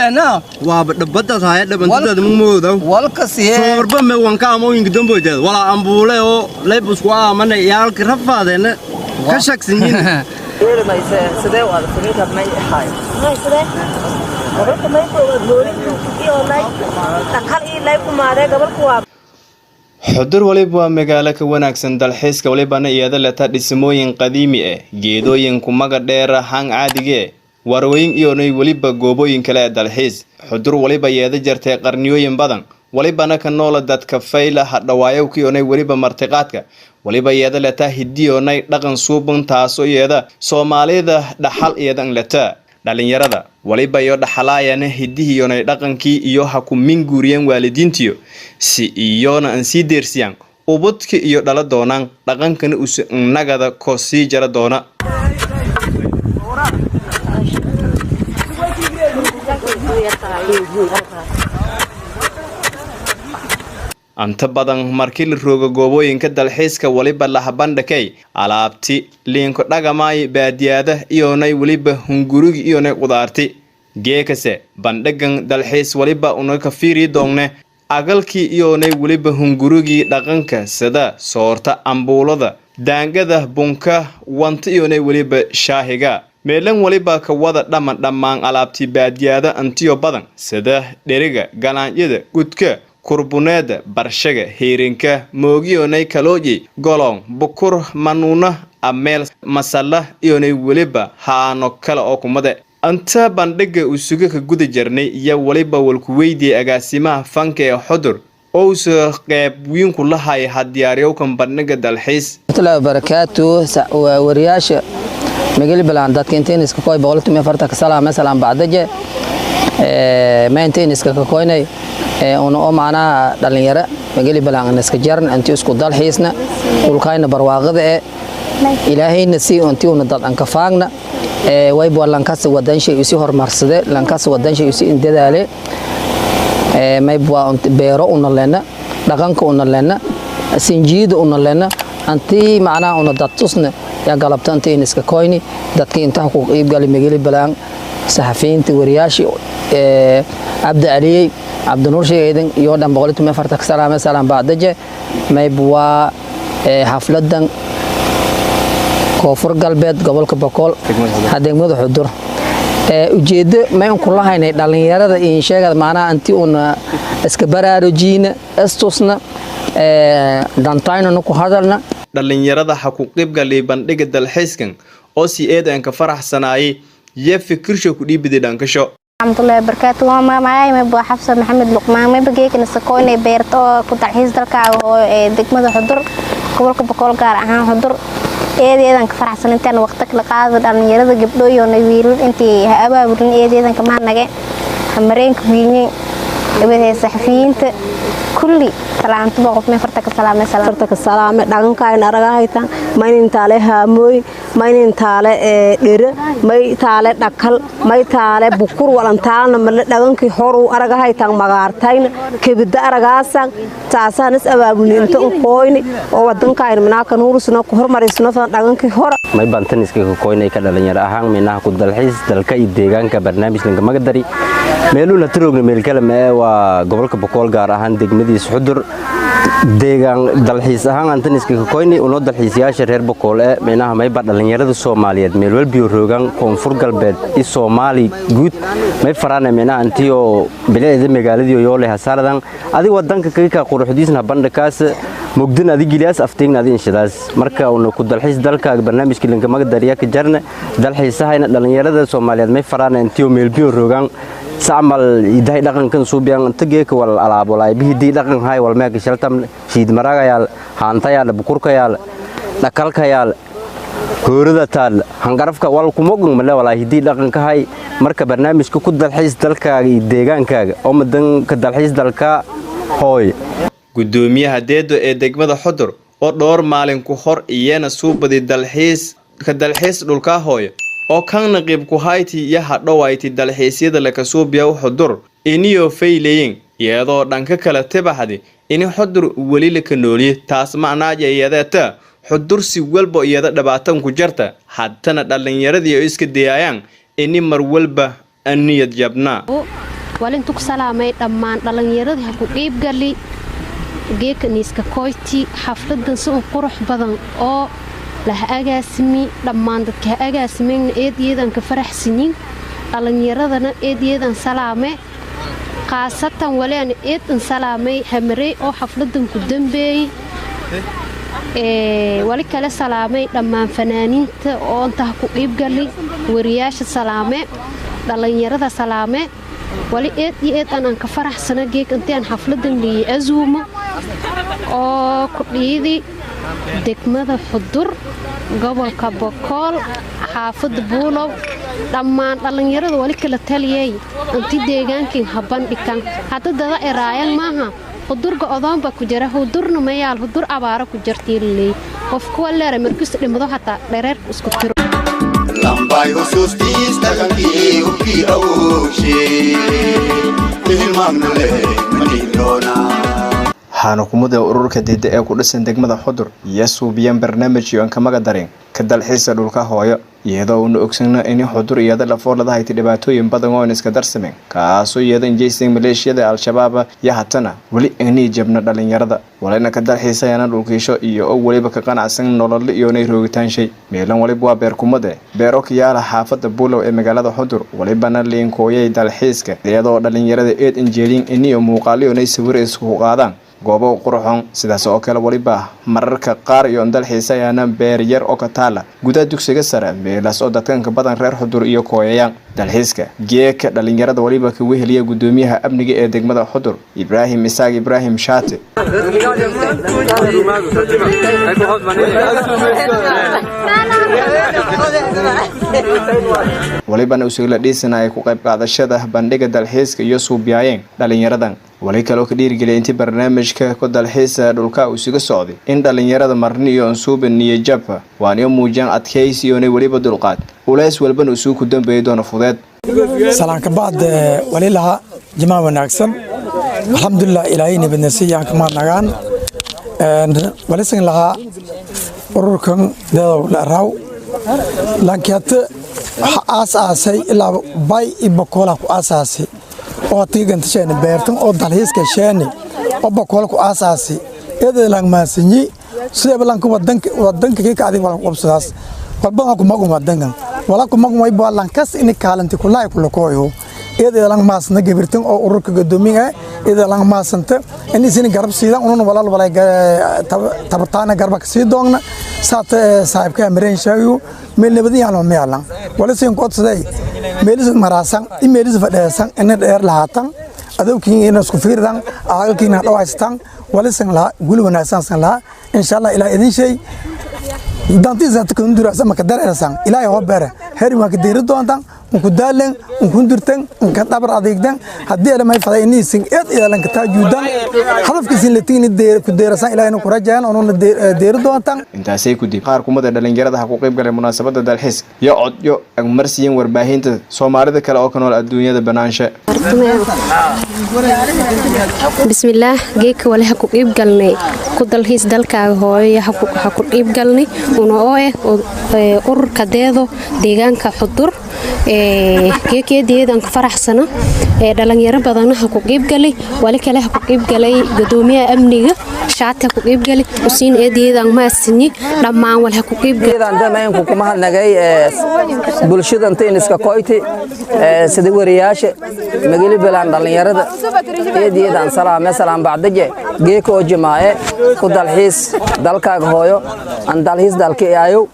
Beena. Waaba dhabbadaas haya dhabantidaad mugmoodaw. Walka siye. Soorba me wanka amooyinka damboyteed walaa ambuule oo laybusku aamana yaalki rafaadeena ka shaksinyin. Sidee u adag may ahay? Gobolka may dhaqal ii lay kumaadee gobolka waa. Xudur waliba waa magaalo ka wanaagsan dalxiiska, walibana iyada leta dhismooyin qadiimi ah, geedooyin kumaga dheera hang caadige, warooyin iyonay weliba goobooyin kale ee dalxiis. Xudur waliba yeeda jartay qarniyooyin badan, walibana ka noola dadka fayla hadhawaayowka iyonay weliba martiqaadka. Waliba yeeda leta hidiyoonay dhaqan suuban, taasoo yeeda Soomaalida dhaxal iyadan leta. Dhalinyarada waliba iyo dhaxalaayana hidihiyonay dhaqankii iyo ha ku minguuriyeen waalidiintiyo, si iyona an sii deersiyaan ubadka iyo dhala doonaan, dhaqankana usu nagada ko sii jara doona. Anta badan markii la roogo goobooyinka dalxiiska, waliba lahabandhakay alaabti liinko dhagamaay baadiyaada iyonay weliba hungurigi iyonay qudaarti. Geekase bandhigan dalxiis waliba una ka fiiri doonne agalkii iyonay weliba hungurigii dhaqanka, sida soorta, ambuulada, daangada, bunka, wanta iyonay weliba shaahiga. Meelan waliba ka wada dhamman dhammaan alaabtii baadiyaada antiyo badan, sida dheriga, galaanyada, gudka, kurbuneeda, barshaga, heerinka, moogiyonay kalooji, golon, bukur, manuuna, ameel, masala iyonay weliba haano kale oo kumade. Anta bandhiga usuga ka guda jarnay iyo waliba walku weydiiyay agaasimaha fanka ee Xudur ousa qeyb wiinku lahay hadiyaaryowkan bandhiga dalxiis. Warahmatullahi wabarakaatu. Waa wariyaasha magali balan dadka intayniska koy 114 ka salaam salaam bacdaje ma intayniska ka koynay una oo macnaha dhalinyaro magali balan iska jaran intii isku dalxiisna dhulkayna barwaaqada ee Ilaahayna si intii una dad anka faagna waybo lankas wadanshay isi horumarsade, lankas wadanshay isi indadaale. Maybwa beero una lena, dhaqanka una lena, sinjiida una lena, antii macnaha una dad tusna yaa galabta inta iska koyni. Dadka intaha ku iibgali mageli balaan, saxafiyiinta, wariyaashii, Cabdi Caliyey, Cabdinuur Sheegeedan iyo dhan 114 ka salaame salaam bacdaje. Maybwa xafladan Koonfur Galbeed, gobolka Bokool, degmada Xudur, ujeedo may un kula haynay dhalinyarada in sheegada macnaha intii una iska baraarujiina, istusna, dantaynana ku hadalna. Dhalinyarada ha ku qeybgalay bandhiga dalxiiskan oo si eedan ka faraxsanaayay iyo fikirsho ku dhiibiday dhankasho. Raxmatullahi wabarakaatu. Waa magacay may Xafsa Maxamed Luqmaan. May bageekana sakoynay beerta oo ku dalxiis dalkaaga oo ee degmada Xudur, gobolka Boqol, gaar ahaan Xudur. Eedeedan ka faraxsan intaan waqti kala qaado dhalinyarada, gabdho iyo wiilal intii ha abaabulin. Eedeedan kama nage mareenka wiilni gabadha, saxafiyiinta kulli salaantuba qof may farta ka salaamay salaam. Farta ka salaame. Dhaqankayna aragahaytan maynin taale haamooy, maynin taale dhere, may taale dhakal, may taale bukur walantaalna male. Dhaqankii hor u aragahaytan magaartayna kebida aragaasan taasaan is abaabulni inta u kooyni oo wadankayna manaaka nuursno ku hormarisno dhaqankii hor. May bantan iskaga koynay ka dhalinyaro ahaan minaha ku dalxiis dalka iyo deegaanka barnaamij linka magadari meeluuna tiroogna meel kale mee waa gobolka Bokool, gaar ahaan degmadiisa Xudur. Deegaan dalxiis ahaan antan iskaga koyni unoo dalxiisayaasha reer Bokool ee minaha mayba dhalinyarada Soomaaliyeed meel walbiyo roogan Koonfur Galbeed iyo Soomaali guud may faraana minaha antiyoo bilicda magaaladii yoole hasaaradan adi wadanka kaga quruxdiisna bandhakaas mugdin adi giliyaas aftiigna adi inshadaas. Marka una ku dalxiis dalkaaga barnaamijka linka magadariya ka jarna dalxiisahayna dhalinyarada Soomaaliyeed may faraana intiyo meelbiyo roogan sacmal idahay dhaqankan suubiyan inta geeka wal alaab walaay bihidii dhaqan hay wal meeka shaltam shiid maragayaal, haantayaal, bukurkayaal, dhakalkayaal, hoorada taal, hangarafka wal kumogun male walaa hidii dhaqanka hay. Marka barnaamijka ku dalxiis dalkaaga iyo deegaankaaga oo madan ka dalxiis dalka hooy. Gudoomiyaha deedo ee degmada Xudur oo dhowr maalin ku hor iyana suubadi dalxiis ka dalxiis dhulkaa hooyo oo kanna qiib ku hayti iyo hadhowayti dalxiisyada lakasuubiyaw Xudur iniyo fayleyin, iyadoo dhanka kale tibaxdi ini Xudur weli laka nooliye. Taas macnaaja iyadeeta Xudur si walba iyada dhibaatan ku jarta, haddana dhallinyaradii oo iska dayaayaan ini mar walba aniyad jabnaa. Walintu ku salaamay dhammaan dhallinyaradii ha ku qiibgali geeka niiska koyti xafladan si un qurux badan oo laha agaasimi. Dhammaan dadka ha agaasimeyna eed iyadan ka faraxsinin. Dhallinyaradana eed iyadan salaame, khaasatan walian eed an salaamay Hamarey oo xafladan ku dambeeyey. Wali kale salaamay dhammaan fanaaniinta oo intaha ku qiibgali, wariyaasha salaame, dhallinyarada salaame. Wali eed iyo eed aan ka faraxsana geek intii aan xafladan liyi azuumo oo ku dhiidi degmada Xudur, gobolka Bokool, xaafadda Buulow. Dhammaan dhallinyarada wali kala taliyey inti deegaankin ha bandhigan. Hadda dada eraayan maaha, Xudurga odoonba ku jira, Xudurna mayaal, Xudur abaaro ku jartiililey. Qofkuwa leera markiis dhimado hataa dhereerka isku tiro. Lambay husuustiis dhaqankii hubkii awooshe ihilmaamna leh maniloona. Xanukumada ururka Deeda ee ku dhisan degmada Xudur iyo suubiyeen barnaamij iyo kamaga dareen ka dalxiisa dhulka hooyo, iyadoo uuna ogsana in Xudur iyada lafoorlada hayta dhibaatooyin badan oo iska darsameen, kaasoo iyada injeysan maleeshiyada Al-Shabaab iyo hatana weli inii jabna dhalinyarada walina ka dalxiisayana dhulkiisho iyo oo weliba ka qanacsan nolol iyo roogitaanshay. Meelan waliba waa beerkumade beero kiyaala xaafada Buulow ee magaalada Xudur, walibana liinkooyay dalxiiska, iyadoo dhalinyarada eed injeelin iniyo muuqaaliyonay sawir isku qaadaan goobo qurxoon. Sidaas oo kale waliba mararka qaar iyo dalxiisayaana beer yar oo ka taala gudaha dugsiga sare, meelaas oo dadkanka badan reer Xudur iyo kooyayaan dalxiiska. Geeka dhalinyarada waliba ka weheliya gudoomiyaha amniga ee degmada Xudur, Ibraahim Isaaq Ibraahim Shaate. Walibana usugla dhiisana ay ku qayb qaadashada bandhiga dalxiiska iyo suubiyaayeen dhalinyaradan. Wali kaloo ka dhiirigeliyay intii barnaamijka ku dalxiisa dhulka uu isuga socday in dhalinyarada marni iyo ansuuba niyajab waaniyo muujiyaan adkaysi iyona weliba dulqaad, uleys walbana isugu ku dambeeyay doona fudeed. Salaankabaad wali lahaa jimaa wanaagsan. Alxamdulilah, ilaahay nabadnasiiyaan kama nagaan. Walisan lahaa ururkan Deedow la raaw laakiin waxa aas-aasay ilaa Bay iyo Bakoola ku aasaasay oo tiigantasheeni beertan oo dalxiiska sheeni oo Bakoola ku aasaasay eedada langmaasanyi sidaba lanka wadanka wadanka kii kacdi wala qabsadaas walbadan ku magun wadankan wala ku magun way baa lankas in kaalinti kulaay kulakooyo. Eedada langmaasna gabirtan oo ururka gadoomiga eedada langmaasanta in isin garab siidan ununa walaal walay tabartaana garba ka sii doogna saata saaxiibka amareen sheegayo meel nabadin yaalma meelan wala siin codsaday meelis maraasan in meelis fadheesan in dheer lahaatan adowkiin ina isku fiirdan aqalkiina dhawaystan. Wala san laha guli wanaagsan san laha insha Allah ilaa idin shay dantiisa tukunduraasa maka dareersan ilaahay hoo beere heri waa ka deeri doontan unku daalen unkundurtan unka dhabar adeegdan haddii alamay faday iniisin eed ilaalan ka taajuudan hadafkiisin la tigni ku deerasan ilaahayna ku rajayaan onuna deeri doontan. Intaasay kudib qaar kumada dhalinyarada ha ku qayb galay munaasabada dalxiis iyo codyo agmarsiiyeen warbaahinta Soomaalida kale oo ka nool adduunyada banaanshe. Bismillaah, geeka wali ha ku qiib galnay ku dalxiis dalkaaga hooyo. Ha ku qiib galnay una oo eh ururka Deedo deegaanka Xudur. Geekeedeedan ka faraxsana ee dhalinyaro badan ha ku qiib galay. Wali kale ha ku qiib galay gudoomiyaha amniga Shaati ha ku qiib galay usiin eedeedan maasini dhammaan wal ha ku qiib galay damaanku kuma hadnagay bulshada inta iska koyti sida wariyaasha magali belaan dhalinyarada eedeedan salaame salaam bacdaje. Geeka oo jimaaye ku dalxiis dalkaaga hooyo aan dalxiis dalka aayo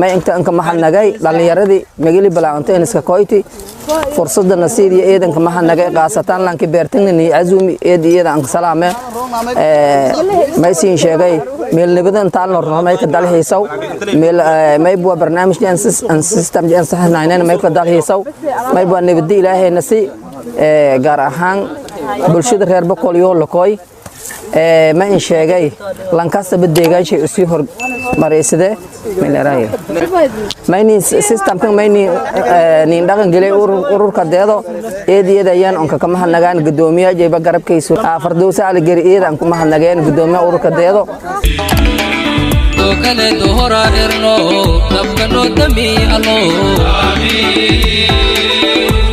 ma inta inka mahadnagay dhalinyaradii magali balaanta iska koyti fursada nasiid iyo eedanka mahadnagay, qaasatan lanki beertagna ni azumi eed iyada an salaame. May siin sheegay meel nabadan taan lor may ka dalxiisaw meel may bua barnaamij an system an saxnaynana may ka dalxiisaw may bua nabadi Ilaahay nasi. Gaar ahaan bulshada reer Boqol iyo Lokooy ma in sheegay lankastaba deegaanshay usii hor maraysade mayni systemkan mayni nin dhaqan gelay ururka Deedo. Eed ayaan onka kama hadnagaan gudoomiyaha jayba garabkaysu Fardowsa Cali Geri eed aan kuma hadnageen gudoomiyaha ururka Deedo. Kale dohora erno dabka noo dami allo.